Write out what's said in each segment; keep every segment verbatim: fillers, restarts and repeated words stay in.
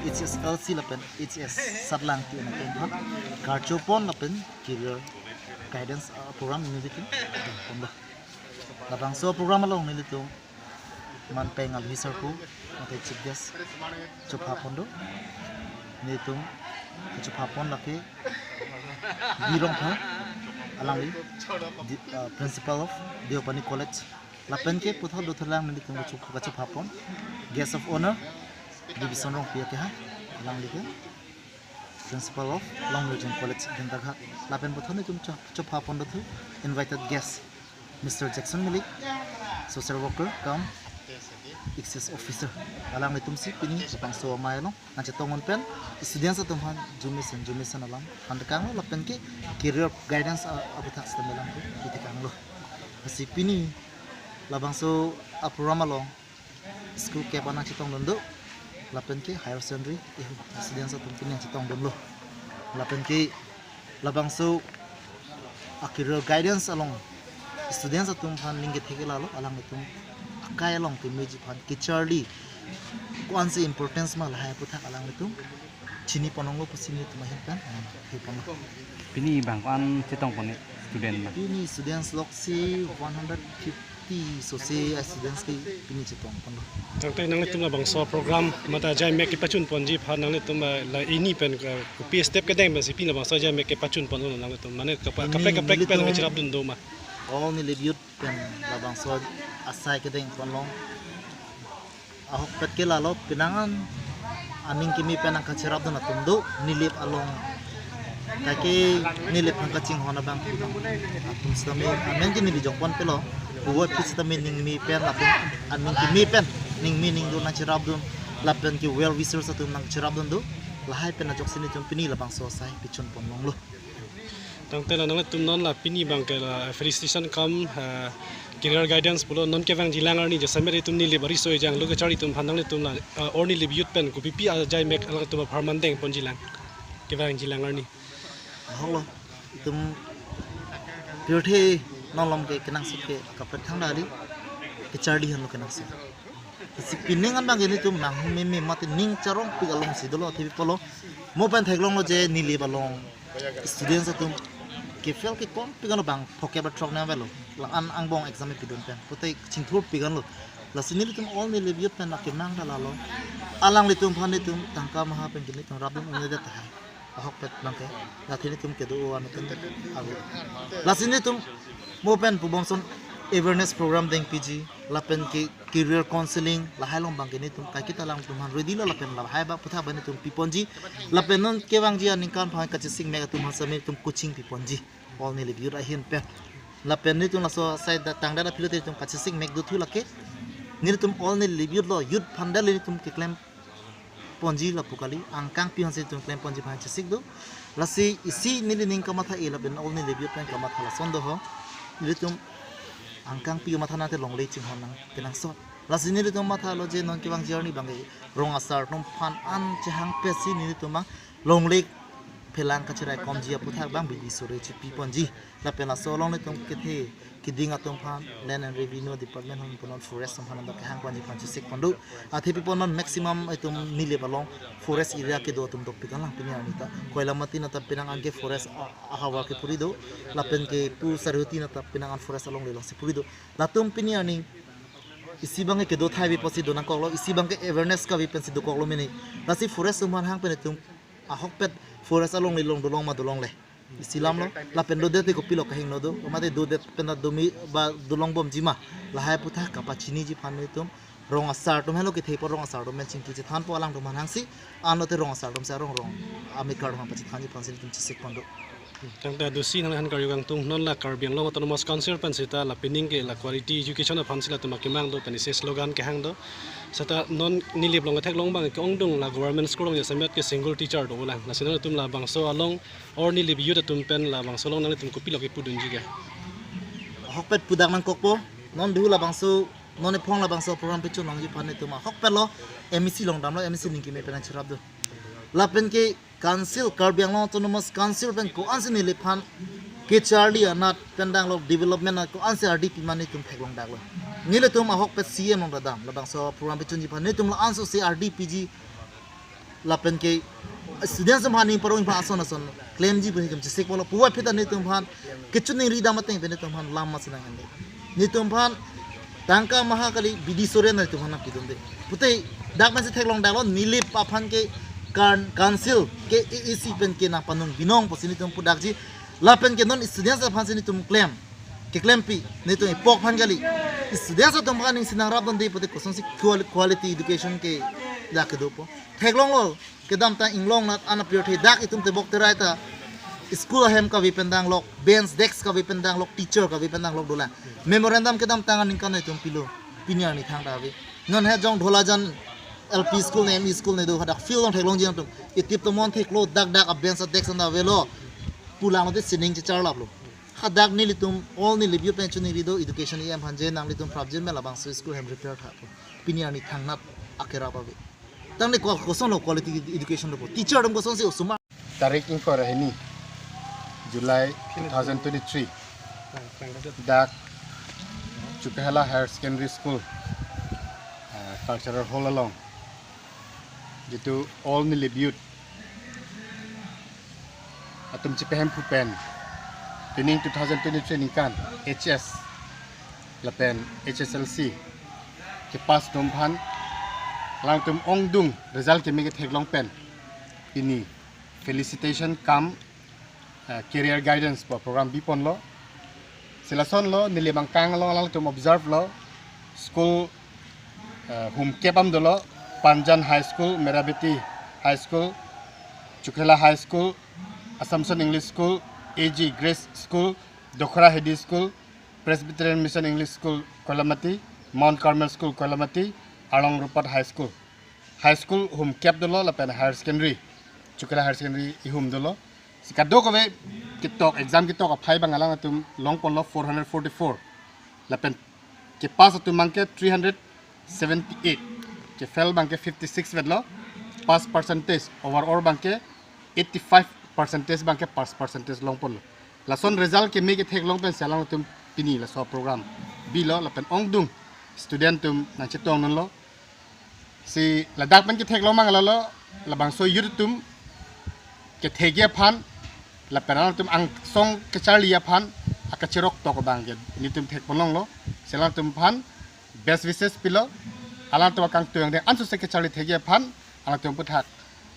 H S L C lapen H S Satlangti anatthu aphan karchopon lapen career guidance, uh, program nelitum ponlo. Labangso program along nelitum manpeng alhi sarpo, mate chief guest chopha pon do. Nelitum chopha pon lake Birong Pha, alangli di, uh, principal of Deopani College. Lapen ke puthot dothulang nelitum kachopha pon guest of honor Bibison Rongpi ake ha, alangli ke principal of Longmirjong College, Dentaghat. Lapen puthot nelitum cho-, chopha pon dothu invited guest Mister Jackson Milik, social worker cum H S officer. Alanglitum si pini labangso amei along nangchetong un pen students atum aphan jumesen jumesen alam than tekanglo lapen ke career guidance a-, aputhak sitame alam pi tekanglo. Lasi pini labangso a-program along school kep an nangchetongdun do, lapen ke higher secondary, eh, students atum pini nangchetongdunlo. Lapen ke labangso a-career guidance along students atum aphan ning kethe ke lalo, alanglitum akai along kemeji aphan kecharli ko-ansi importance ma lahai aputhak alanglitum chini pon longlo pusi nelitum ahin pen, eh, the ponlo. Pini bang ko-an chetong pon student ma? Pini students loksi one hundred fifty sose a-students ke pini chetong ponlo. Tangte nanglitum labangso program mate ajai mek kepachun ponji aphan nanglitum, eh, la pini pen, eh, kopi step kedeng pensi pini labangso ajai mek kepachun ponlo nanglitum? Mane kapa-, Pini kaprek kaprek pen nelitum kacherapdun do ma? All Nilip Youth pen labangso asai kedeng ponlong. Ahokpet ke lalo penang an aning kimi pen nangkacherapdun atum do, Nilip along. Kaike Nilip nangkachinghon abang atum sitame amen ke neli jongpon pelo. Puvoiphit sitame ningmi pen lapen aning kimi pen ningmi ningdun nangcherapdun lapen ke well wishers atum nangcherapdun do. Lahai pen ajoksi nelitum pini labangso asai pachun ponlonglo. Tangte la nanglitum non la pini bang ke la felicitation cum, eh, career guidance pulo, non kevangjilang arni jasemet itum Nilip ariso ejang lo kecharli atum aphan nanglitum la, eh, All Nilip Youth pen kopipi ajai mek alangtum apharman deng ponjilang, kevangjilang arni? Ahoklo, itum pirthe non malom ke kenangsot ke kaprek thangta kali, kecharli henlo kenangsot. Si pining an bang ke nelitum nanghumeme mate ning charongpik alongsi dolo, athe pi pulo. Mo pen theklonglo je Nilip along students atum ke-fail ke kompik an lo, bang phokep ra throk nang avelo. La-an angbong exam pidun pen. Pute chingthurpik an lo. Lasi nelitum All Nilip Youth pen akemang ta lalo. Alanglitum aphan nelitum tangka maha pen ke nelitum rapdun un-edet tahai. Ahokpet bang ke. Lasi nelitum kedo-an nelitum ave. Lasi nelitum mo pen pubomson awareness program dengpiji. Lapen ke career counseling lahai along bang ke nelitum kaiketa alangtum aphan ready lo lapen lahai abang aputhak bang nelitum piponji. Lapen non kevangji aningkan aphan kachesik mek atum aphan sitame nelitum coaching piponji. All Nilip Youth ahin pen. Lapen nelitum laso asai da tangda da philo te nelitum kachesik mek dothu lake. Nelitum All Nilip Youth lo, youth aphan da nelitum keklem ponji lapu kali, angkangpi aphansi nelitum klem ponji aphan chesik do. Lasi isi neli ning kamatha-e lapen All Nilip Youth pen kamatha lason do ho. Nelitum angkangpi kamatha nangte longle chinghon nang kenangsot. Lasi nelitum mathalo je non kevangji arni bang ke rong asar atum aphan an chehangpetsi nelitum bang longle phelang kacheraikomji aputhak bang bidi sore chipi ponji. Lapen laso along nelitum kethe keding atum aphan Land and Revenue Department aphan punon forest atum aphan dak kehang ponji aphan chesik pon do. Athe pi punon maximum itum Nilip along forest area kedo atum dopik an lang pini arni ta. Koilamati nata penang an ke forest a-, ahavar kepuri do. Lapen ke pu Sarhuti nata penang an forest alongle alongsi puri do. Latum pini arni isi bang ke kedo thai vi pusi do nangkoklo, isi bang ke awareness kavi pensi dokoklo mene. Lasi forest atum aphan hang pen itum ahokpet forest alongle along dolong ma dolongle. Isi alam lo, lapen dodet te kopilo kahingno do, mate dodet pen ta domi ba dolong bomji ma. Lahai aputhak kapachiniji aphan nelitum rong asar atum helo kethe apot rong asar atum pen chingki chethanpo alangtum aphan hangsi, anlote rong asar atum si arong rong amekar atum aphan pachethanji aphansi nelitum chesik pon do. Tangte adusi nang han karju kangtung non la Karbi Anglong Autonomous Council pen seta la pining ke la quality education aphansi latum akemang do pen isi slogan kehang do. Seta non Nilip along theklong bang ke-ongdung la government school along jasemet ke single teacher do lang. Lasi nangtum labangso along All Nilip Youth atum pen labangso along nangtum kopilo kepudunji ke? Ahokpet pudak nangkokpo, non dhu labangso, non ephong labangso program pachun longji aphan nelitum ahokpet lo, M A C along damlo, M A C ning keme pen nangcherap do. Lapen ke Council, Karbi Anglong Autonomous Council pen ko-ansi Nilip aphan kecharli anat pen danglo, development anat ko-ansi ardi pima nelitum theklong daklo. Nelitum ahokpet C M along ta dam, labangso program pachunji aphan nelitum la-anso si ardi piji lapen ke students atum aphan ning parong ipha ason ason klemji pu netum chesik polo, puvoiphit ta netum aphan kechoningri dam ateng pen netum aphan lam masi nang hande. Netum aphan tangka maha kali, bidi soren netum aphan nangpidunde. Pute dak masi theklong daklo, Nilip aphan ke kan council ke A A C pen ke nangpanung binong pusi netum pudakji. Lapen ke non students aphan si netum klem, keklempi, netum ipok aphan kali. Students atum aphan ning si nangrapdunde pute kosonsi quali-, quality education ke dak kedopo. Theklonglo, kedamtang inglong nat ana pirthe dak itum tebok terai ta school ahem kave pen danglok, bench desk kave pen danglok, teacher kave pen danglok dolang. Memorandum kedamtang aningkan itum pilo, pini arni thangta ave. Non he jong Dholajan L P school ne M E school ne do, hadak field along theklongji nangtum. Itip tomon theklo, dak dak a bench a desk anta avelo. Pulang lote sining checharlaplo. Hadak nelitum all Nilip youth pen choningri do, education E M aphan je nanglitum prapjin me labangso school hem repair tha. Pini arni thangnat akerap ave. Tangte ko-, kosonlo quality education dopo? Teacher atum kosonsi osomar. Tarik ingkoi ra hini July two thousand twenty-three, dak Chokihola Higher Secondary School, uh, cultural hall along, jitu all Nilip youth atum chepahemphu pen pining two thousand twenty-three ningkan H S lapen H S L C kepass atum aphan alangtum ongdung result keme ketheklong pen pini felicitation cum, eh, career guidance pu program biponlo. Si lasonlo, neli bangkang along alangtum observe lo, school, eh, humkep am dolo, Panjan High School, Merabeti High School, Chokihola High School, Assumption English School, A G Grace School, Dokhra Hedi School, Presbyterian Mission English School Koilamati, Mount Carmel School Koilamati, Arlong Rupat High School. High School humkep dolo lapen higher secondary, Chokihola Higher Secondary ihum dolo. Si kadokave ketok, exam ketok aphai abang alangtum longponlo four hundred forty-four. Lapen kepass atum abangke three hundred seventy-eight. Kefail abangke fifty-six vetlo. Pass percentage overall abangke eighty-five percentage abangke pass percentage longponlo. Lason result keme ketheklong pensi alangtum pini laso program bilo lapen ongdung student atum nangchetongdunlo. Si ladak pen ketheklong mang lalo, labangso youth atum kethekji aphan lapen alangtum angsong kecharli aphan akacherok tok abangke netum thekponlonglo. Si alangtum aphan best wishes pilo, alangtum akangtui angdeng ansose kecharli thekji aphan alangtum aphuthak,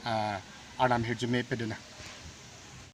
ah, arnam hirjume pedunang.